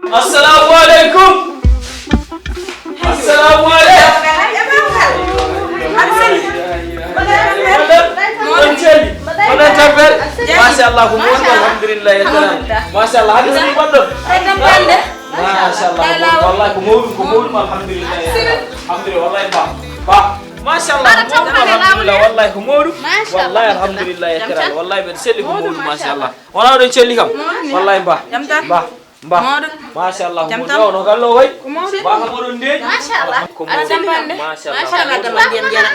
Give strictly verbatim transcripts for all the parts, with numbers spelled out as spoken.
Assalamu aleykum. Assalamu aleykum. On celli. Oɗon tampere. Machallah, ko mawɗum, alhamdulillahi taala. Machallah, hade woni baɗɗon. Machallah, wallahi ko mawɗum, ko mawɗum, alhamdulillahi. Alhamdulillahi, wallahi ba. Ba. Machallah, ko mawɗum, alhamdulillah, wallahi ko mawɗum. Wallahi alhamdulillahi taala. Wallahi mbeɗa selli ko mawɗum, machallah. Wona oɗon celli kam. Wallahi ba. Ba. Ba. Machallah, ko mawɗum. Yo, no galle o wayi? Ko mawɗum. Ba kam oɗon ndeeƴi. Machallah. Ko mawɗum. Machallah. Machallah, dama ndiyam jara.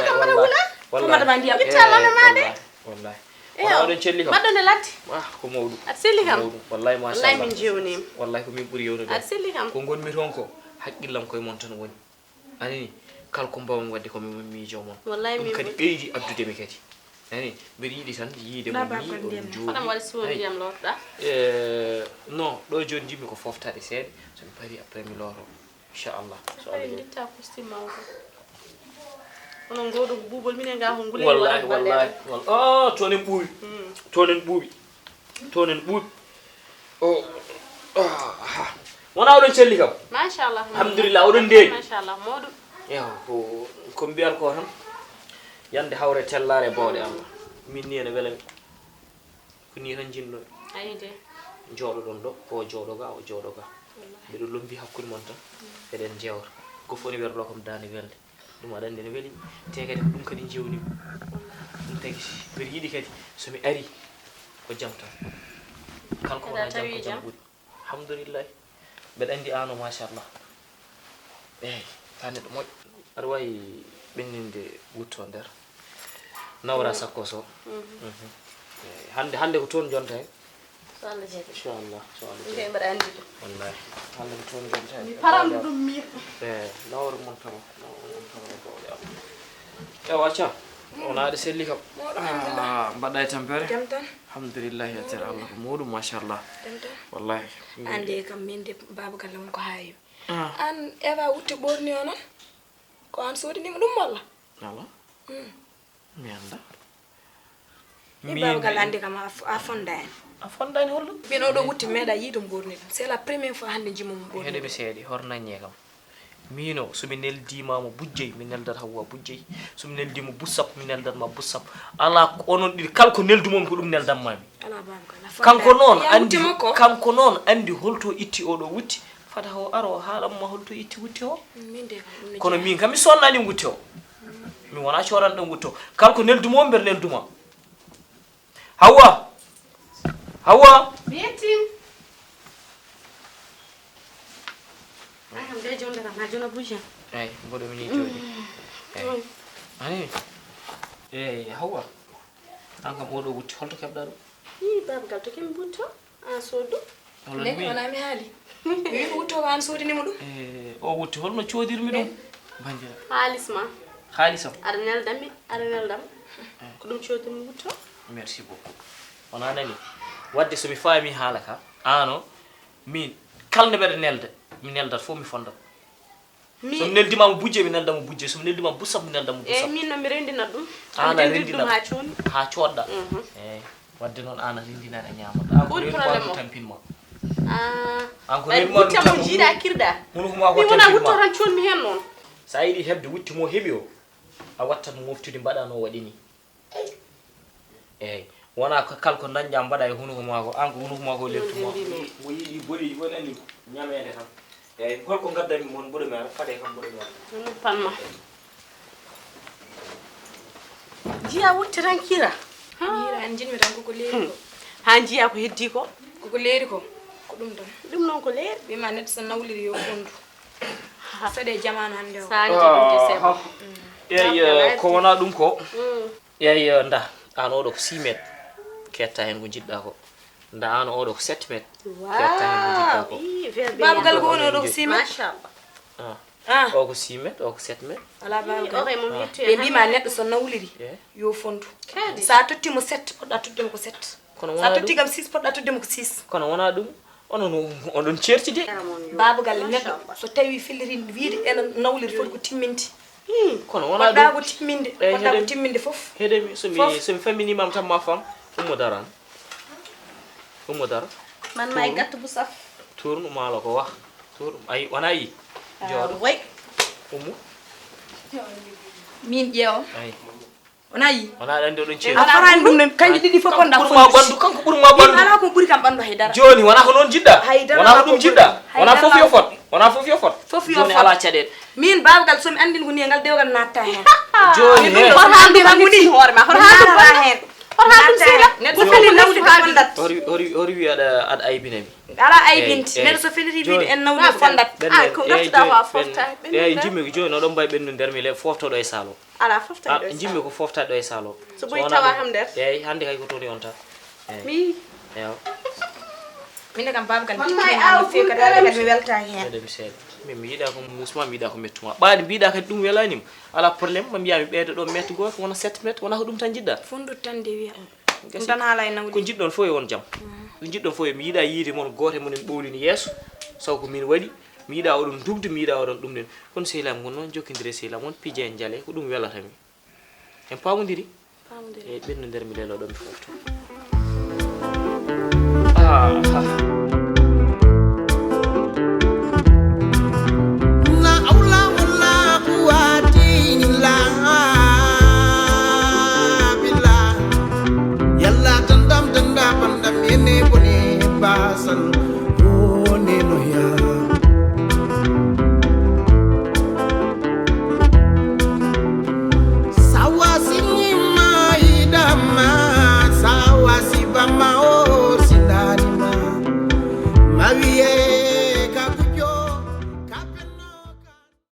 Wallahi. Dama ndiyam. Inchallah, no maade. Wallahi. Wona oɗon celli kam. Mbaɗɗon e latti. Ah, ko mawɗum. Aɗa selli kam. Mawɗum. Wallahi, machallah. Wallahi min jewnima. Wallahi ko min ɓuri yewnude. Aɗa selli kam. Ko ngonmi toon ko haqqillam koye mon tan woni. Anani, kala ko mbawmi waɗde ko mi miijo mon. Wallahi. Ɗum min kadi ɓeydi addude mi kadi. Anani, mbeɗa yiɗi tan yiide mon ni oɗon jooɗi. Hoɗam waɗa siwo ndiyam lorɗa? Eh, non, ɗo jooni njimmi ko foftaade seeɗa, so mi parii après mi looto. Inchallah. So Allah jaɓi. Nditta kustima o ko. Onon ngooɗo ko buubol minen ga ko ngulen. Wallahi, wallahi. Oh, toon en ɓuuɓi. Toon en ɓuuɓi. Toon en ɓuuɓi. O, ah, wona oɗon celli kam? Machallah. Alhamdulillah, oɗon ndeeƴi? Machallah, mawɗum. Ewa, ko, ko mbiyata ko tan, yande hawre tellaare bawɗe Allah. Min ni ene welami. Ko ni tan jinnomi. Ayi de. Jooɗoɗon ɗo, o jooɗo ga, o jooɗo ga. Wallahi. Mbeɗo lombi hakkunde mon tan. Eɗen jeewta. Ko foni werɗo kam daande welde. Ɗum aɗa anndi ene weli. Te kadi ko ɗum kadi jewnimi. Ɗum tagi mbeɗa yiɗi kadi so mi ari ko jam tan. Kala ko wona jam ko jam ɓuri. Alhamdulillahi. Mbeɗa anndi ano, machallah. Eyi, ka neɗɗo moƴƴo. Aɗa waawi ɓenninde wutto nder. Nawra sakko so. Mhm. Eyi, hannde, hannde ko toon jonta he. So Allah jaɓi. Inchallah, so Allah jaɓi. Mbeɗa anndi ɗum. Wallahi. Hannde ko toon jonta he. Mi paran ɗum mi. Eyi, nawra mon tawa. Nawra mon tawa ko o jaɓa. Ewa, acca. Wona aɗa selli kam. Mawɗo, alhamdulillah. Ah, mbaɗɗa e tampere? Jam tan. Alhamdulillahi, accere Allah ko mawɗum, machallah. Jam tan. Wallahi. Ande kam min de baaba galle won ko haawi. Ah. An Eva wutte ɓorni o noon? Ko an sodinimo ɗum walla? Ala. Hmm. Mi annda. Min baaba galle ande kam a f-, a fondani. A fondani holɗum? Min oɗo wutte meeɗa yiide mo ɓorni ɗum. C'est la première fois hannde jimmo mo ɓorni. Heɗe mi seeɗi, hor naññe kam. Miino, so mi neldiima mo bujjey, mi neldat Hawwa bujjey. So mi neldiima mo busap, mi neldat ma busap. Alaa ko onon ɗiɗi, kala ko neldumon ko ɗum neldammaami. Alaa baaba kala. Kanko noon anndi, kanko noon anndi holto itti oɗo wutte. Fata o aro o haalan ma holto itti wutte o. Min de kam ɗum no. Kono jeyaa. Min kam mi sonnani wutte o. Mi wona coodanɗo wutte o. Kala ko neldumon mbeɗa nelduma. Hawwa! Hawwa! Mi yettiima. An kam de jonde kam, a jona bougie. Eyi, mboɗo mi ni jooɗi. Mm. Eyi. Mm. Ani? Eyi, Hawwa. An kam oɗo wutte, holto keɓɗa ɗum? Ii, baaba gal, to keɓmi wutte o? An soodu. Walla mi wona mi haali. Mi wi ko wutte o an soodini mo ɗum. Eh, o wutte holno coodirmi ɗum? Banndiraaɓe. Haalis ma. Haalisam. Aɗa neldammi, aɗa neldam. Eh. Ko ɗum coodirmi wutte o. Merci beaucoup. On a nani? Wadde so mi faami haala ka, ano, min kala nde mbeɗa nelda, mi neldat fof mi fondat. Mi so mi neldima mo bujje, mi nelda mo bujje. So mi neldima mo busap, mi nelda mo busap. Eyi, min noon mi renndinat ɗum. An a renndinat ɗum haa cooɗi. Haa cooɗɗa. Mhm. Eyi, wadde noon an a renndinat a ñaamat. An ko reedu ma ɗum tampin ma. Ah. An ko reedu ma ɗum tampin ma. Jiiɗa kirɗa. Hunuko ma ko tampin ma. Mi wona wutto tan coonmi heen noon. So a yiɗi heɓde wutte mo heɓi o, a wattat moftude mbaɗa no waɗi ni. Eyi. Wona ko kala ko dañƴa mbaɗa e hunuko ma ko, an ko hunuko ma ko leptu ma. Mo yiɗi boɗeeji fof ene anndi ñameede tan. Eyi, holko ngaddami mon mboɗo mi ara, faade kam mboɗo mi ara. Ɗum panma. Jiya wutte tan kira. Mira an jinmi tan koko leeri ko. Hmm. Ha jiya ko heddi ko? Koko leeri ko, ko ɗum tan. Ɗum noon ko leeri. Wima neɗɗo so nawliri yo fondu. Saɗe jamaanu hannde o. Sa nji ɗum ke seeɗa. Eyi, ko wona ɗum ko. Mm. Eyi, nda, an oɗo ko six mètres. Ketta hen ko jiɗɗa ko. Nda, an oɗo ko sept mètres. Ketta hen ko jiɗɗa ko. Ii, verbe. Baaba gal ko woni oɗo ko six mètres? Machallah. Ah. Ah. O ko six mètres, o ko sept mètres. Ala baaba gal. Ɓe mbima neɗɗo so nawliri, eh, yo fondu. Kadi. Sa totti mo sept, poɗɗa tottude mo ko sept. Kono sa totti kam six, poɗɗa tottude mo ko six. Kono wona ɗum. Onon, oɗon ceerti de. Baaba galle neɗɗo, so tawi filliri wiide ene nawliri foti ko timminde. Hmm, kono wona ɗum. Poɗɗa ko timminde, eyi, poɗɗa ko timminde fof. Heɗemi, so mi, so mi famminima tan ma fam, ummo dara. Ummo dara. Man ma e gattu bu saf. Tourne ɗum haala ko wah. Tourne ɗum, ayi, wona yi. Jooɗo. Way. Ummu. Min ƴeewa. Ayi. Wona yi. Wona ɗan ɗo ɗon ceeɗu. A farani ɗum nen kanji ɗiɗi fof konda. Ɓurma ɓandu, kanko ɓurma ɓandu. Ala ko ɓuri kam ɓandu haydara. Joni wona ko noon jiɗɗa. Wona ko ɗum jiɗɗa. Wona fof yo fot. Wona fof yo fot. Fof yo fot. Joni ala caɗeɗe. Min babgal somi andin ko ni ngal dewgal natta hen. Joni he. Hoto haalde ma woni hoore ma. Hoto haalde ma. Hoto haalde sila. Neɗɗo feli nawdi ko fondat. Hori hori hori wi aɗa aɗa aybinami. Ala aybinti. Neɗɗo so feliti wiide en nawdi fondat. Ay ko ngartuɗa ko a fofta. Eyi jimmi ko joni oɗon mbawi ɓennude nder mi le foftoɗo e salo. Ala fofta ɗo e salo. Jimmi ko fofta ɗo e salo. So ɓuri tawa ham nder. Eyi hande kay ko toon yonta. Mi. Ewa. Min kam babgal jikki no fewi kadi hande kadi mi weltaki hen. Ɗum seeɗa. Min mi yiɗa ko musma mi yiɗa ko mettuma. Ɓaade mbiɗa kadi ɗum welanima. Ala problème ma mbiya mi ɓeyda ɗo mètre goto wona sept mètre wona ko ɗum tan jiɗɗa. Fondut tan de wiya. Ɗum tan haala e nawde. Ko jiɗɗon fof e won jam. Ko jiɗɗon fof e mi yiɗa yiide mon gooto e mon en ɓowlini yeeso. Saw ko min waɗi. Mi yiɗa oɗon dubde mi yiɗa oɗon ɗum ɗen. Kono sehlam ngon noon jokkidire sehlam on pija en jale ko ɗum welata mi. En pamodiri? Pamodiri. Eyi ɓennu nder mi lelo ɗo mi fofto. Ah.